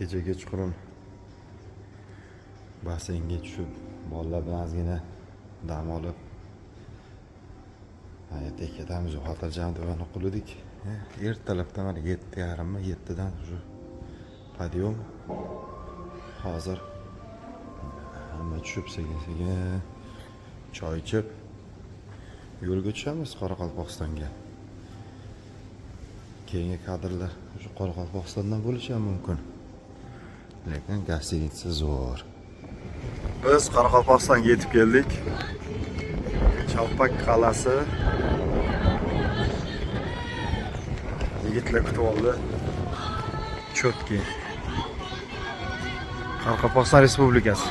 Kecha kechqurun basseynga tushib, bolalar bilan ozgina dam olib, ertaga ketamiz, xotirjam deb anaqa qildik. Ertalabdan mana 7:30mi, 7dan уже подъем. Hozir hamma tushib, sekin sekin choy ichib yo'lga tushamiz Qoraqalpog'istonga. Keyingi kadrlar shu Qoraqalpog'istondan bo'lishi ham mumkin. Lekin гостиница zo'r. Biz Qoraqalpog'istonga yetib keldik. Chalpak qal'asi. Yigitlar kutib oldi. Чётки. Qoraqalpog'iston Respublikasi.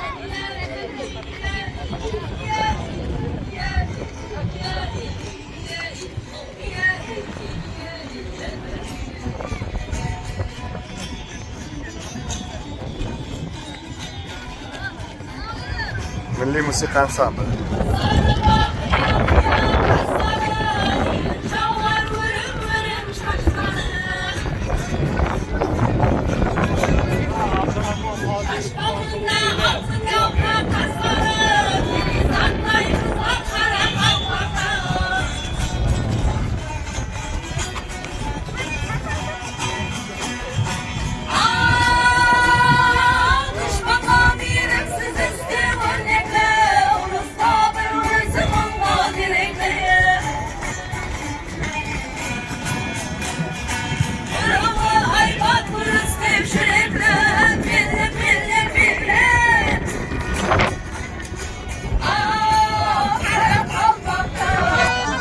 Milliy musiqa ansambli.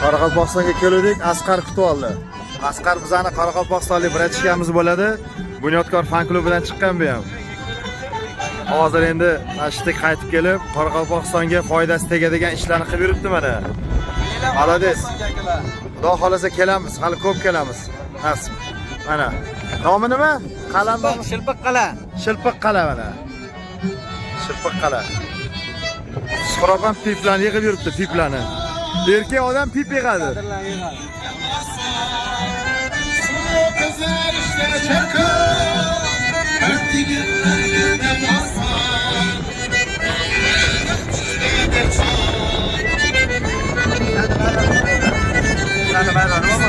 Qoraqalpog'istonga keldik, Asqar kutib oldi. Asqar bizani qoraqalpog'istonlik братишка miz bo'ladi. Bunyodkor fan klubidan chiqqan bu ham. Hozir endi mana shu yerga qaytib kelib, Qoraqalpog'istonga foydasi tegadigan ishlarni qilib yuribdi mana. Молодец. Xudo xolasa kelamiz, hali ko'p kelamiz. Nasib. Mana. Nomi nima? Qalammi? Shilpiq qal'a. Shilpiq qal'a mana. Shilpiq qal'a. Suhrob ham piplarni yig'ib yuribdi, piplarni. Erkak odam pip yig'adi. Kızlar işte çakır, Öptüğünlerine basar.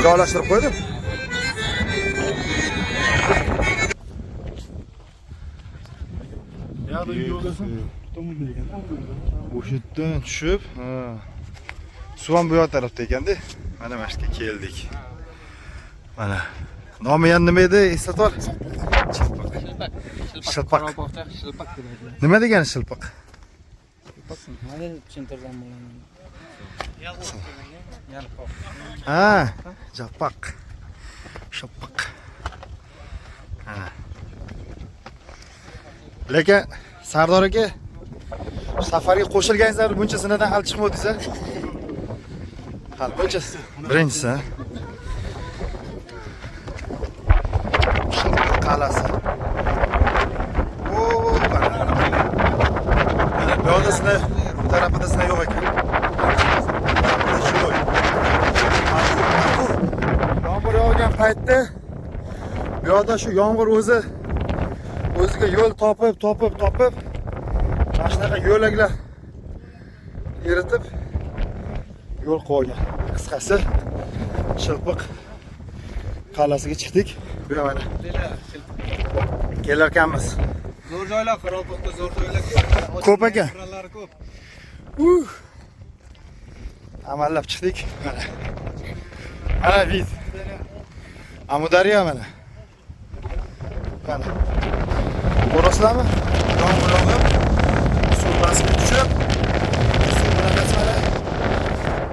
Joylashtirib qo'ydim. O'sha yerdan tushib, ha, suv ham bu yoq tarafda ekanda. Mana shu yerga keldik. Mana. Nomi yana nima edi? Eslatib yubor. Shilpiq. Shilpiq. Qoraqalpoqcha shilpiq deb aytiladi. Nima degani shilpiq? Shilpiq nima deb tushuntirsam bo'ladi? Yalqoq. Ha, jalpoq. Shilpiq. Ha. Lekin Sardor aka, safarga qo'shilganingizdan buncha zinadan hali chiqmadingiz a? Hali buncha birinchisi. Ha? Shilpiq qal'asi. O, mana. Mana bu yoqda zina, bu tarafida zina yo'q ekan. Shu. Yomg'ir yog'gan paytda bu yoqda shu yomg'ir o'zi o'ziga yo'l topib, topib, topib mana shunaqa yo'laklar eritib yo'l qilib olgan. Qisqasi, Shilpiq qal'asiga chiqdik. Bu yoq mana. Kelarkanmiz. Zo'r joylar, Qoraqalpoqda zo'r joylar ko'p. Ko'p ekan. Qirralari ko'p. Amallab chiqdik. Mana. Mana вид. Amudaryo mana. Mana. Ko'rasizlarmi? Yomg'ir yog'ib, suv pastga tushib, suv bunaqasi mana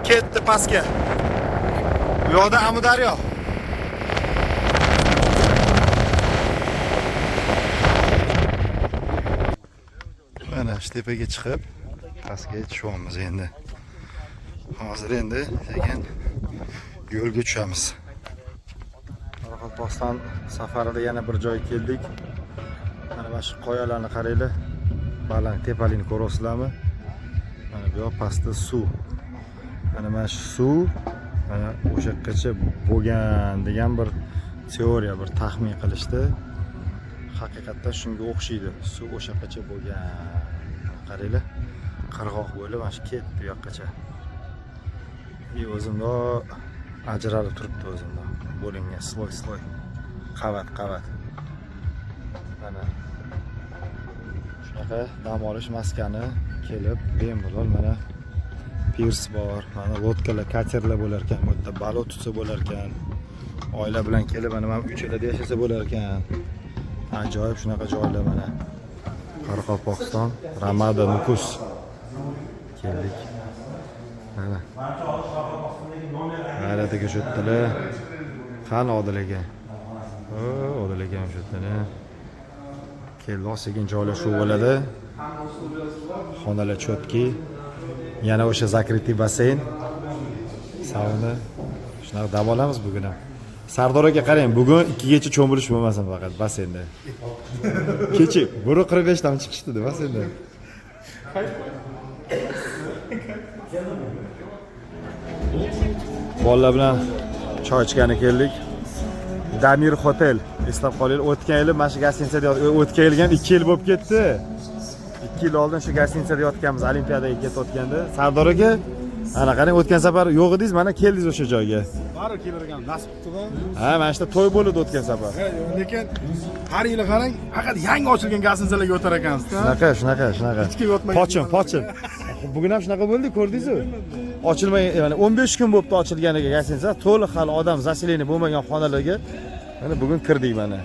ketdi pastga. Bu yoqda Amudaryo. Mana shu tepaga chiqib, pastga tushyapmiz endi. Hozir endi sekin yo'lga tushamiz. Qoraqalpog'iston safarida yana bir joyga keldik. Mana shu qoyalarni qaranglar. Baland tepalikni ko'rasizlarmi? Mana bu yoq pastda suv. Mana shu suv mana o'sha yoqqacha bo'lgan degan bir teoriya, bir taxmin qilishdi. Haqiqatdan shunga o'xshaydi. Suv o'sha yoqqacha bo'lgan. Qaranglar. Qirg'oq bo'lib mana shu ketdi bu yoqqacha. И o'zimda ajralib turibdi o'zimda. Bo'lingan слой слой. Qavat qavat. Mana shunaqa dam olish maskani, kelib bemalol mana pirs bor, mana лодка lar, katerlar bo'lar ekan, bu yerda baliq tutsa bo'lar ekan. Oila bilan kelib mana uychalarda yashasa bo'lar ekan. Ajoyib shunaqa joylar mana. Qoraqalpog'iston, Ramada Nukus. Keldik. Mana. G'ayrat aka shu yerdalar. Qani Odil aka? O, Odil aka ham shu yerdalar. Keldi, sekin joylashuv bo'ladi. Xonalar чёткий. Yana o'sha закрытый basseyn. Sauna. Shunaqa dam olamiz bugun ham. Sardor aka qarang, bugun 2gacha cho'milish bo'lmasin faqat basseynda. Kecha 1:45 dan chiqishdi basseynda. Bolalar bilan choy ichgani keldik. Damir Hotel. Eslab qolinglar, o'tgan yili mana shu гостиница da, o'tgan yil ham 2 yil bo'lib ketdi. 2 yil oldin shu гостиница da yotganmiz, Olimpiadaga ketayotganda. Sardor aka, ana qarang, o'tgan safar yo'q edingiz, mana keldingiz o'sha joyga. Baribir kelar ekan, nasib qildi. Ha, mana shu yerda to'y bo'ldi o'tgan safar. Lekin har yili qarang, faqat yangi ochilgan гостиница larga o'tar ekansiz. Shunaqa, shunaqa, shunaqa. Hech kim yotmagan. Pochin, pochin. Bugun ham shunaqa bo'ldi, ko'rdingiz-ku. Ochilmay, ya'ni 15 kun bo'libdi ochilganiga гостиница, to'liq hali odam заселение bo'lmagan xonalarga mana bugun kirdik mana.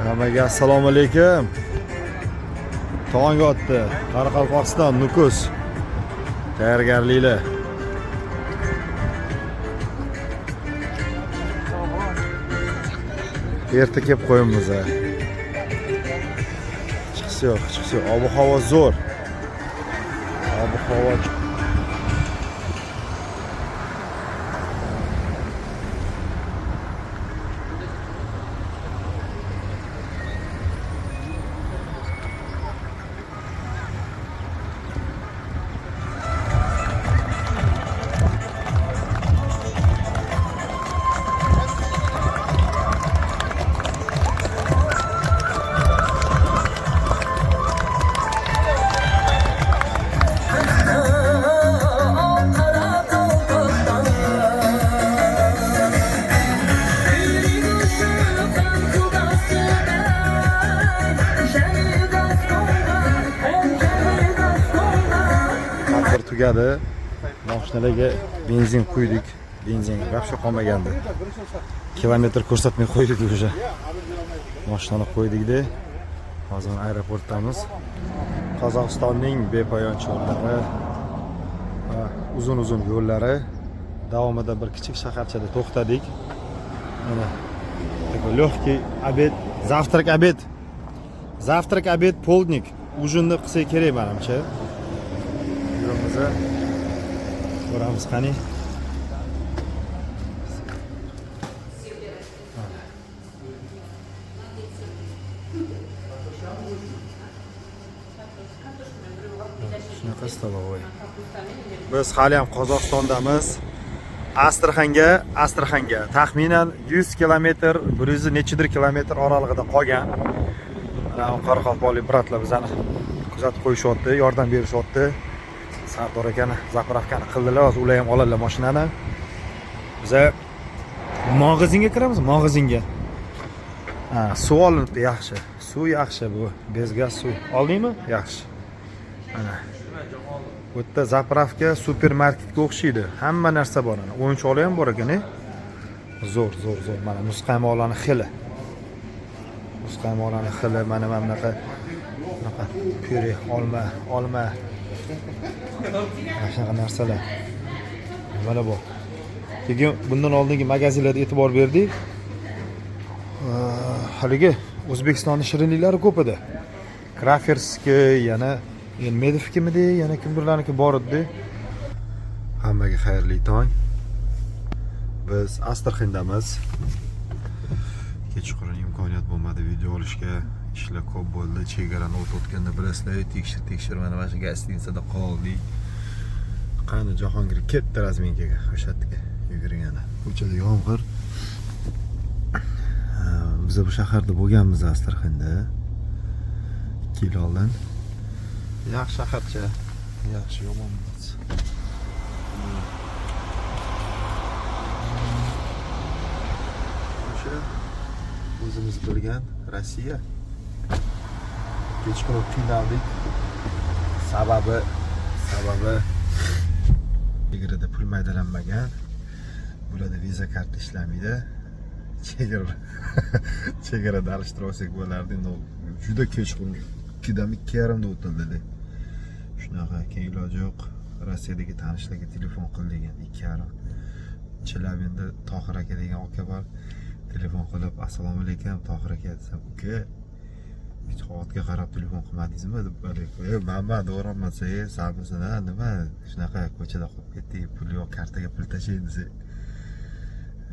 Hammaga assalomu alaykum. Tong otdi. Qoraqalpog'iston, Nukus. Tayyorgarliklar. Erta kelib qo'yamiz. Ha. Chiqisi yo'q, chiqisi yo'q. Ob havo zo'r. Ob havo. Tadbir tugadi. Mashinalarga benzin quydik. Benzin вообще qolmagandi. Kilometr ko'rsatmay qo'ydik уже. Mashinani qo'ydikda. Hozir mana aeroportdamiz. Qozog'istonning bepoyon cho'llari va uzun-uzun yo'llari davomida bir kichik shaharchada to'xtadik. Mana такой легкий обед, завтрак, обед. Завтрак, обед, полдник. Ужин ni qilsak kerak menimcha. Yurimiz, ko'ramiz qani. Mana. Shunaqa столовой. Biz hali ham Qozog'istondamiz. Astraxanga taxminan 100 kilometr, 100 nechidir kilometr oralig'ida qolgan. Mana bu qoraqalpoqlik брат lar bizani kuzatib qo'yishyapti, yordam berishyapti. Sardor akani заправка ni qildilar, hozir ular ham oladilar mashinani. Biza mag'azinga kiramiz, mag'azinga. Ha, suv olinibdi, yaxshi. Suv yaxshi bu, без gaz suv. Oldingmi? Yaxshi. Mana. Bu yerda заправка supermarketga o'xshaydi. Hamma narsa bor ana. O'yinchoqlar ham bor ekan, e? Zo'r, zo'r, zo'r. Mana muzqaymoqlarni xili. Muzqaymoqlarni xili, mana bunaqa pyure, olma, olma. Mana shunaqa narsalar. Nimalar bor. Keyin bundan oldingi magazinlarda e'tibor berdik. Haligi O'zbekistonning shirinliklari ko'p edi. Kraferski, yana Medovnikimidi, yana kimdirlarniki bor edi. Hammaga xayrli tong. Biz Astraxandamiz. Kechqurun imkoniyat bo'lmadi video olishga. Ishlar ko'p bo'ldi. Chegarani o'tayotganda bilasizlar, tekshir tekshir mana shu гостиница da qoldik. Qani Jahongir ketdi разминка ga, o'sha yerga yugurgani. Ko'chada yomg'ir. Ha, biz bu shaharda bo'lganmiz, Astraxanda. 2 yil oldin. Yaxshi shaharcha. Yaxshi, yomon emas. O'sha o'zimiz bilgan Rossiya. Kechqurun qiynaldik. Sababi chegarada pul maydalanmagan. Bularda Visa karta ishlamaydi. Chegarada alishtirib olsak bo'lardi. Endi juda kechqurun 2dami 2:30da o'tildi. Shunaqa, keyin iloji yo'q. Rossiyadagi tanishlarga telefon qil degan 2:30. Chelyabinskda Tohir aka degan aka bor. Telefon qilib, "Assalomu alaykum, Tohir aka" desam, "Uka, hech soatga qarab telefon qilmadingizmi?" deb, "E, manman, to'g'rimi?" desa, "E, sanmisan, ha, nima, shunaqa ko'chada qolib ketdik, pul yo'q, kartaga pul tashlang" desa,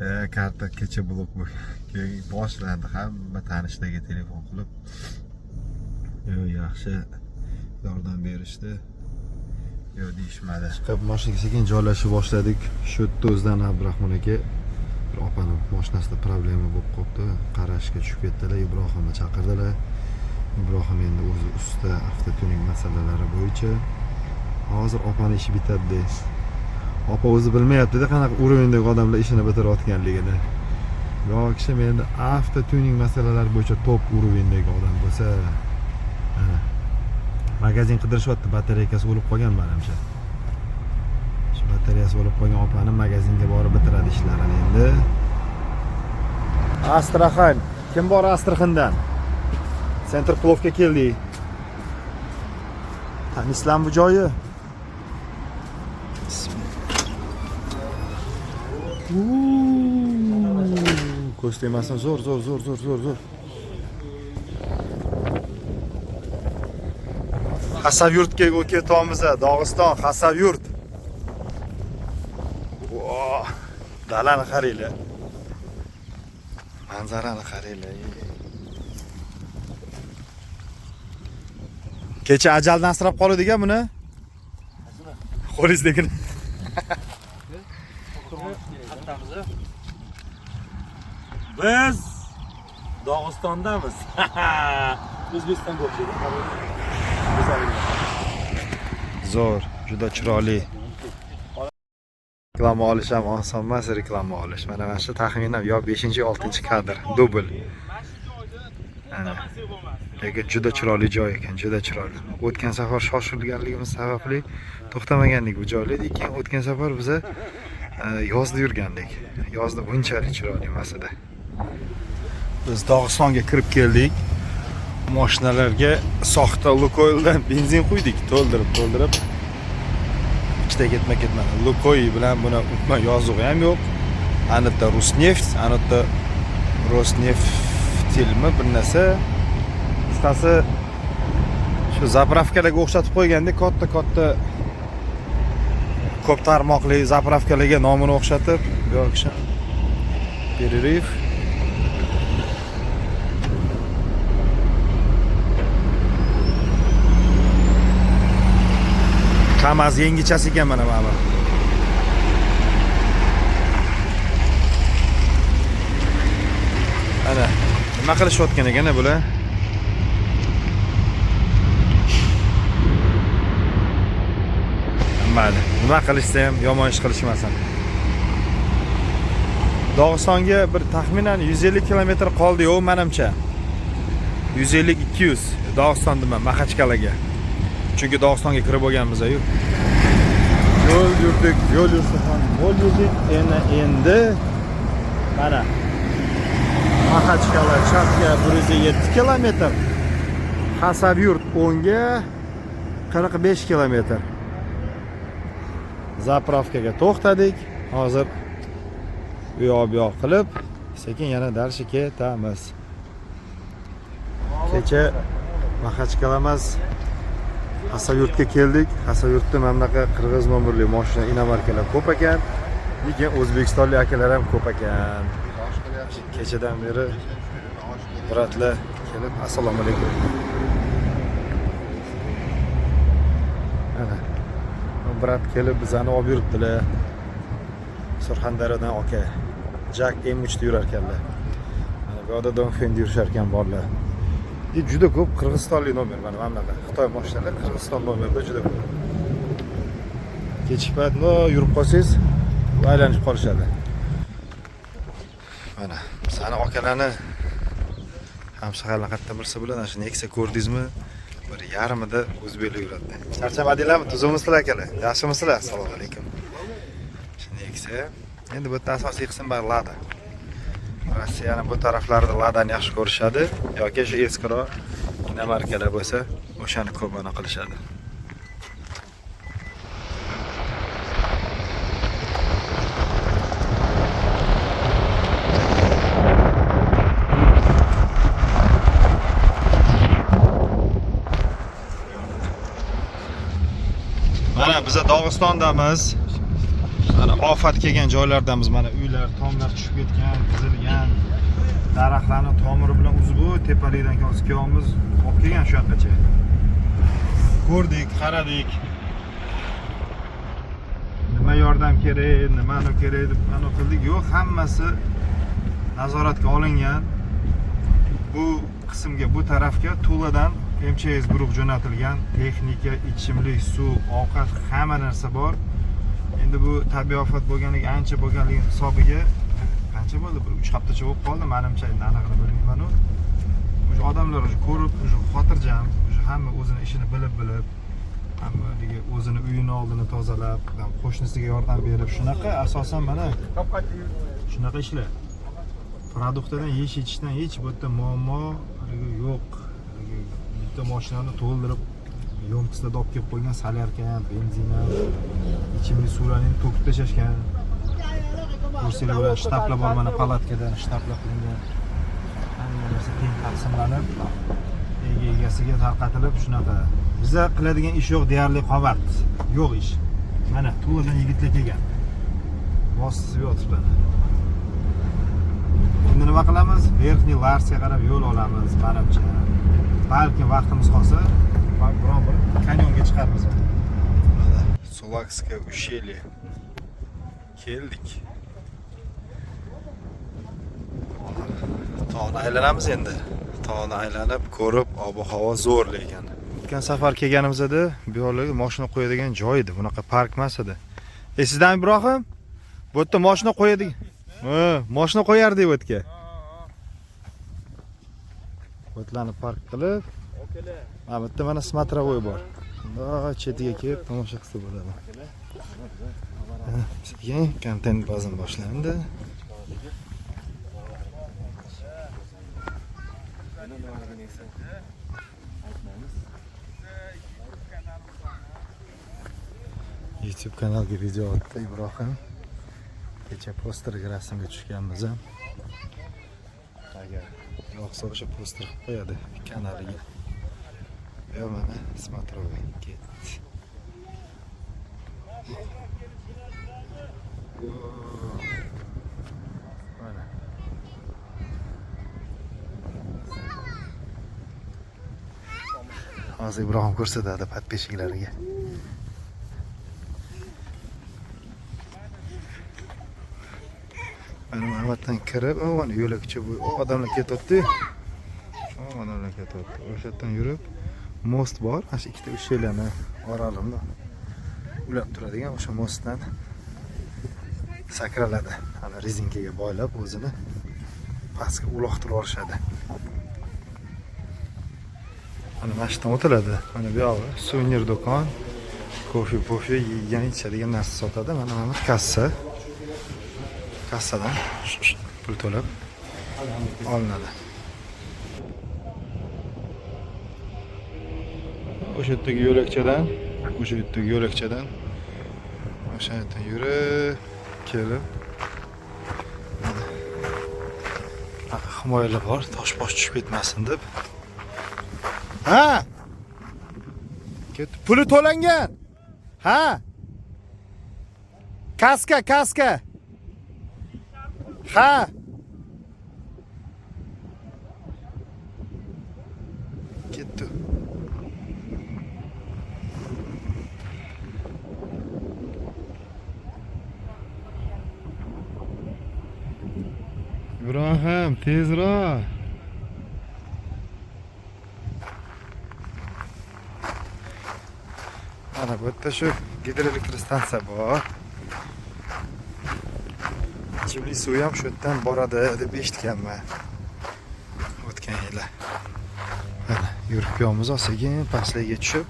e, karta kecha blok bo'lgan. Keyin boshlandi hamma tanishlarga telefon qilib. Yo'q, yaxshi yordam berishdi. Yo'q deyishmadi. Chiqib mashinaga sekin joylashib boshladik. Shu yerda o'zidan Abdurahmon aka bir opani mashinasida problema bo'lib qolibdi. Qarashga tushib ketdilar, Ibrohimni chaqirdilar. Ibrohim endi o'zi usta avtotuning masalalari bo'yicha. Hozir opani ishi bitadi. Opa o'zi bilmayapti-da qanaqa уровень dagi odamlar ishini bitirayotganligini. Bu kishi endi avtotuning masalalari bo'yicha top уровень dagi odam bo'lsa, ana magazin qidirishyapti, batareykasi o'lib qolgan manimcha. Shu batareyasi o'lib qolgan opani magazinga borib bitiradi ishlarini endi. Astraxan. Kim bor Astraxandan? Центр Плов ga keldik. Taniysizlarmi bu joyi? Bismillah. Uuu, ko'z tegmasin, zo'r, zo'r, zo'r, zo'r, zo'r, zo'r. Xasavyurtga ketyapmiz, Dog'iston, Xasavyurt. Voh, dalani qaranglar. Manzarani qaranglar. Kecha ajaldan asrab qoldik a buni. Qo'lingizdagini. Qattamiz. Biz Dog'istondamiz. O'zbekistonga o'xshaydi. Zo'r, juda chiroyli. Reklama olish ham oson emas, reklama olish. Mana shu taxminan yo 5-6 kadr, dubl. Ana. Lekin juda chiroyli joy ekan, juda chiroyli. O'tgan safar shoshilganligimiz sababli to'xtamagandik bu joylarda. Keyin o'tgan safar biza yozda yurgandik. Yozda bunchalik chiroyli emas edi. Biz Dog'istonga kirib keldik. Mashinalarga soxta Lukoildan benzin quydik, to'ldirib, to'ldirib. Ikkita ketma-ket mana Lukoil bilan buni umuman yozug'i ham yo'q. Anitta Rusneft, anitta Rosneftilmi bir narsa. Qisqasi shu заправка larga o'xshatib qo'yganda katta-katta ko'p tarmoqli заправка larga nomini o'xshatib, bu yoq перерыв. KAMAZ yangichasi ekan mana bu. Ana, nima qilishayotgan ekan bular? Mayli, nima qilishsa ham yomon ish qilishmasin. Dog'istonga bir taxminan 150 kilometr qoldi, yo'q menimcha. 150-200 Dog'iston nima, Maxachkalaga. Chunki Dog'istonga kirib bo'lganmiz-ku. Yo'l yurdik, yo'l yursa ham yo'l yurdik. Endi mana Maxachkala chapga 107 kilometr. Xasavyurt o'ngga 45 kilometr. Заправка ga to'xtadik. Hozir u yoq bu yoq qilib, sekin yana дальше ketamiz. Kecha Maxachkala emas, Xasavyurtga keldik. Xasavyurtda mana bunaqa qirg'iz nomerli mashina, иномарка lar ko'p ekan. Lekin o'zbekistonlik akalar ham ko'p ekan. Kechadan beri брат lar kelib, assalomu alaykum. Ana. Брат kelib bizani olib yuribdilar. Surxondaryodan aka. JAC M3 da yurar ekanlar. Mana bu yoqda Dongfengda yurishar ekan borlar. И juda ko'p qirg'izistonlik nomer mana bunaqa. Xitoy mashinalari Qirg'iziston nomerida juda ko'p. Kechki payt no yurib qolsangiz aylanib qolishadi. Mana sani akalarni hamshaharlar qayerdan bilsa bo'ladi, ana shu Nexia ko'rdingizmi? Bir yarmida o'zbeklar yuradi. Charchamadinglarmi? Tuzukmisizlar akalar? Yaxshimisizlar? Assalomu alaykum. Shu Nexia. Endi bu yerda asosiy qism bor Lada. Rossiyani bu taraflarida Ladani yaxshi ko'rishadi yoki shu eskiroq иномарка lar bo'lsa, o'shani ko'p ana qilishadi. Mana biza Dog'istondamiz. Mana ofat kelgan joylardamiz. Mana uylar, tomlar tushib ketgan, buzilgan. Daraxtlarni tomiri bilan uzib, u tepalikdan hozir kelyapmiz, olib kelgan shu yoqqacha. Ko'rdik, qaradik. Nima yordam kerak, nimani kerak deb mana qildik. Yo'q, hammasi nazoratga olingan. Bu qismga, bu tarafga Tuladan МЧС guruh jo'natilgan. Texnika, ichimlik, suv, ovqat, hamma narsa bor. Endi bu tabiiy ofat bo'lganligi, ancha bo'lganligi hisobiga qancha bo'ldi? Bir 3 haftacha bo'lib qoldi, menimcha, endi anig'ini bilmayman u. O'sha odamlar уже ko'rib, уже xotirjam, уже hamma o'zini ishini bilib-bilib, hamma haligi o'zini uyini oldini tozalab, qo'shnisiga yordam berib, shunaqa asosan mana shunaqa ishlar. Продукт idan, yeyish ichishdan hech bu yerda muammo haligi yo'q. Haligi bitta mashinani to'ldirib ёмкость larda olib kelib qo'ygan солярка ham, benzin ham, ichimlik suvlarni ham to'kib tashlashgan. Ko'rsanglar bo'ladi, shtablar bor, mana palatkada shtablar qilingan. Hamma narsa teng taqsimlanib, ega egasiga tarqatilib shunaqa. Biza qiladigan ish yo'q, deyarli qolmabdi. Yo'q ish. Mana Tuladan yigitlar kelgan. Bosib yotibdi. Endi nima qilamiz? Верхний Larsga qarab yo'l olamiz, manimcha. Balkim vaqtimiz qolsa, biron bir kanyonga chiqarmiz. Mana Сулакское ущелье. Keldik. Tog'ni aylanamiz endi. Tog'ni aylanib, ko'rib, ob-havo zo'r lekin. O'tgan safar kelganimizda bu yerlarga mashina qo'yadigan joy edi. Bunaqa park emas edi. Sizdan Ibrohim? Bu yerda mashina qo'yadigan. Ha, mashina qo'yardik bu yerga. O'tlarni park qilib, mana bu yerda mana смотровой bor. Bundoq chetiga kelib tomosha qilsa bo'ladi. Sekin kontent bazm boshlandi. YouTube kanalga video otdi Ibrohim. Kecha posterga rasmga tushganmiz ham. Agar yoqsa o'sha poster qilib qo'yadi kanaliga. Yo mana смотровой ketdi. Mana. Hozir Ibrohim ko'rsatadi подписчик lariga. Mana bu yerdan kirib, mana yo'lakcha bu odamlar ketyapti. Odamlar ketyapti. O'sha yerdan yurib most bor. Mana shu ikkita ushelani oralig'ida ulab turadigan o'sha mostdan sakraladi. Ana rezinkaga boylab o'zini pastga uloqtirib yuborishadi. Mana shu yerdan o'tiladi. Mana bu yog'i suvenir do'kon, kofe, pofe yegan ichadigan narsa sotadi. Mana kassa. Kassadan pul to'lab olinadi. O'sha yerdagi yo'lakchadan, o'sha yerdagi yo'lakchadan o'sha yerdan yurib kelib mana himoyalar bor, tosh bosh tushib ketmasin deb. Ha! Ketdi. Puli to'langan. Ha! Kaska, kaska. Ha! Ketdi. Ibrohim, tezroq. Mana bu yerda shu gidroelektrostansiya bor. Ichimlik suvi ham shu yerdan boradi deb eshitganman o'tgan yili. Mana yurib kelyapmiz, sekin pastligiga tushib,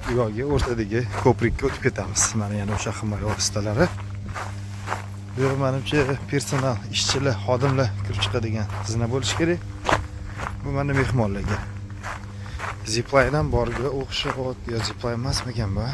u yoqga o'rtadagi ko'prikka o'tib ketamiz. Mana yana o'sha himoya vositalari. Bu yer menimcha personal, ishchilar, xodimlar kirib chiqadigan zina bo'lishi kerak. Bu mana mehmonlarga. Zipline ham borga o'xshayapti, yo zipline emasmikan bu?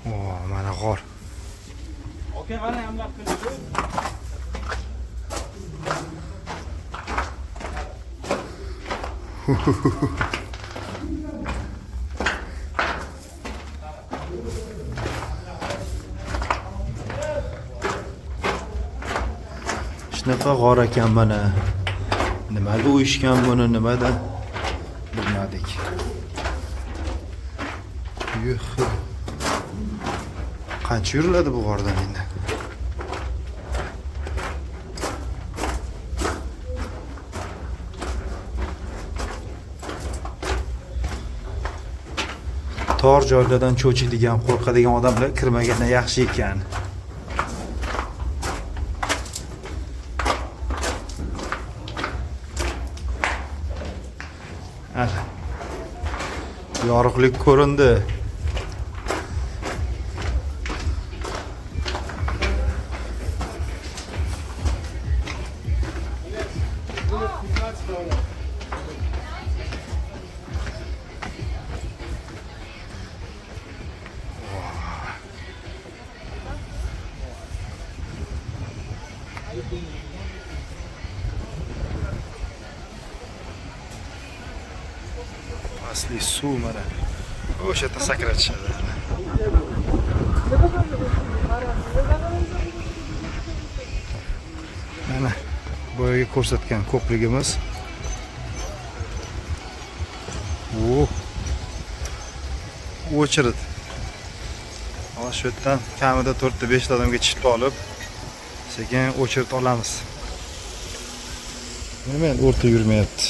O, mana g'or. Okey, qani amlab qilib. Shunaqa g'or ekan mana. Nimaga uyushgan buni, nimadan bilmadik. Yuh. Qancha yuriladi bu g'ordan endi? Tor joylardan cho'chiydigan, qo'rqadigan odamlar kirmaganda yaxshi ekan. Ana. Yorug'lik ko'rindi. Asli suv mana. O'sha yerda sakratishadi. Mana boyagi ko'rsatgan ko'prigimiz. Oh. O'chirid. Mana shu yerdan kamida 4 ta 5 ta odamga chipta olib, sekin o'chirid olamiz. Nima endi o'rta yurmayapti.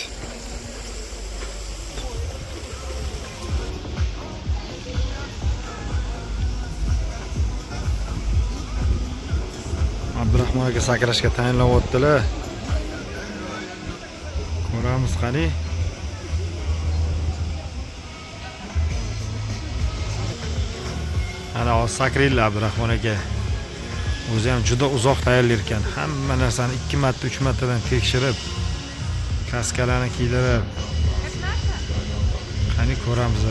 Abdurahmon aka sakrashga tayinlayaptilar. Ko'ramiz qani. Ana hozir sakraydilar Abdurahmon aka. O'zi ham juda uzoq tayyorlar ekan. Hamma narsani 2 marta, 3 martadan tekshirib, kaskalarni kiydirib. Qani ko'ramiz.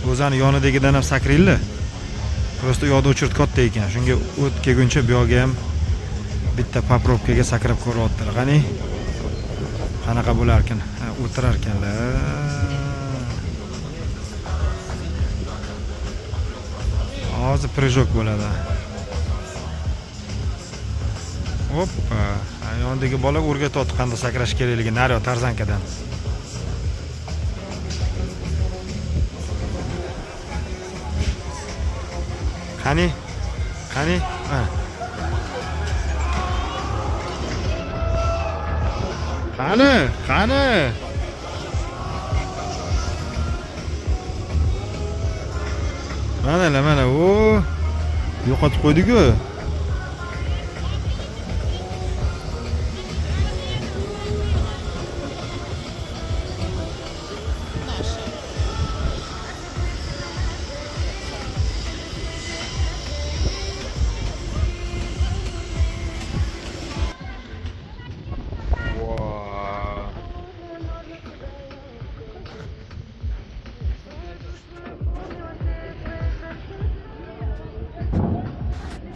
O'zani yonidagidan ham sakraydilar. Просто u yoqda очередь katta ekan. Shunga o't kelguncha bu yoqga ham bitta попробка ga sakrab ko'ryaptilar. Qani? Qanaqa bo'larkan? Ha, o'tirar ekanlar. Hozir прыжок bo'ladi. Hoppa, yonidagi bola o'rgatyapti qanday sakrash kerakligini, nari тарзанка dan. Qani? Qani? Ha. Qani? Qani? Mana, mana, o yo'qotib qo'ydi-ku.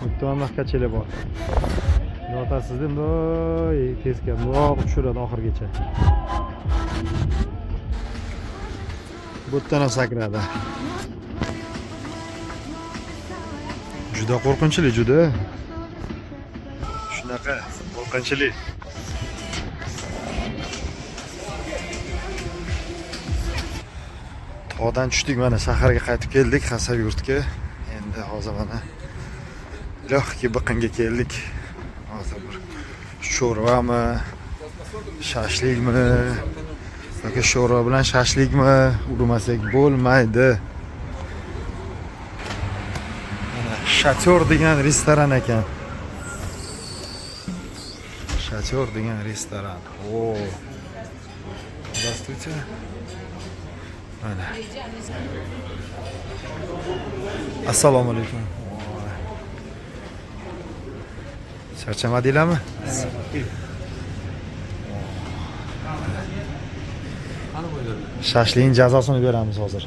Bitta качели bor. Yotasizda bunday tezkor bundoq tushiradi oxirigacha. Bu yerdan ham sakradi. Juda qo'rqinchli, juda. Shunaqa qo'rqinchli. Tog'dan tushdik, mana shaharga qaytib keldik, Xasavyurtga. Endi hozir mana легкий biqinga keldik. Hozir bir sho'rvami, shashlikmi yoki sho'rva bilan shashlikmi urmasak bo'lmaydi. Mana Шатёр degan restoran ekan. Шатёр degan restoran. O. Здравствуйте. Mana. Assalomu alaykum. Charchamadinglarmi? Shashlikning jazosini beramiz hozir.